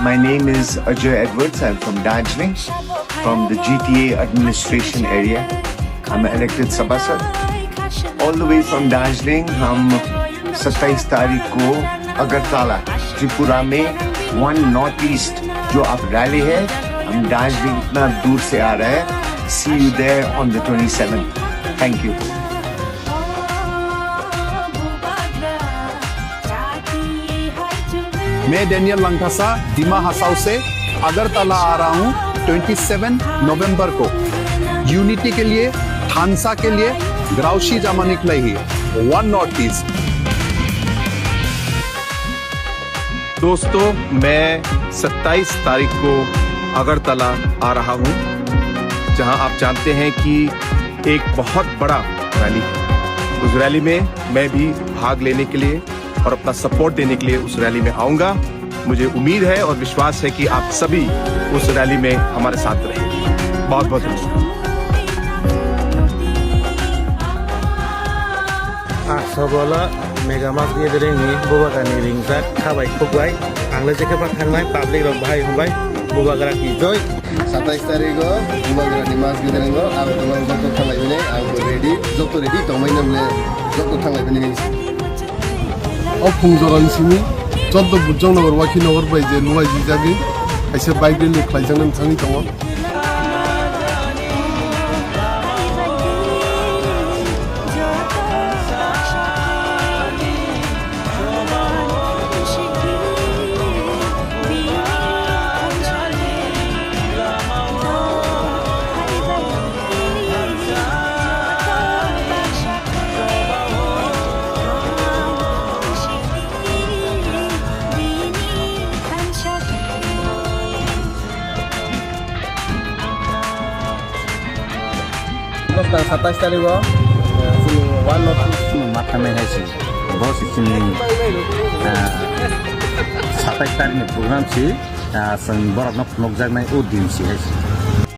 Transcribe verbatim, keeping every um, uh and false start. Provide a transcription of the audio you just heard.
My name is Ajay Edwards. I'm from Darjeeling, from the G T A administration area. I'm an elected sabhasad. All the way from Darjeeling, हम सत्ताईस तारीख को अगरतला, त्रिपुरा में one north east जो आप रैली है, हम दार्जिलिंग इतना दूर से आ रहे हैं। See you there on the twenty-seventh. Thank you. मैं डेनियल लंकासा दिमा हसाओ से अगरतला आ रहा हूँ ट्वेंटी सेवन नवंबर को। यूनिटी के लिए, थानसा के लिए, ग्राउशी जामानिक नहीं, वन नॉर्थ ईस्ट। दोस्तों, मैं सत्ताईस तारीख को अगरतला आ रहा हूं, जहां आप जानते हैं कि एक बहुत बड़ा रैली है। उस रैली में मैं भी भाग लेने के लिए और अपना सपोर्ट देने के लिए उस रैली में आऊंगा। मुझे उम्मीद है और विश्वास है कि आप सभी उस रैली में हमारे साथ रहेंगे। बहुत बहुत धन्यवाद। Ang Sobolo Mega Mass Gathering ni Bubagra ni ringjak khabai khukbai. Ang le jekhe pha thangnai public rok bahai hwnbai Bubagra ki joi. Satais tarik o Bubagra ni Mass Gathering o ang tongmani joto thanglai bini ang bo ready, joto ready tongmani namle joto thanglai bini hinsi. O phung jora ni simi joto Bujong Nagar Wakhi Nagar bai je luai jijagwi kaisa bike rally khlaijaknani thangwi tongo. Bwskang satais tarik o chini one north east no ma thangnai hai se. Bo se chini satais tarik ni program se, chwng borok no phunukjaknai o din se hai se.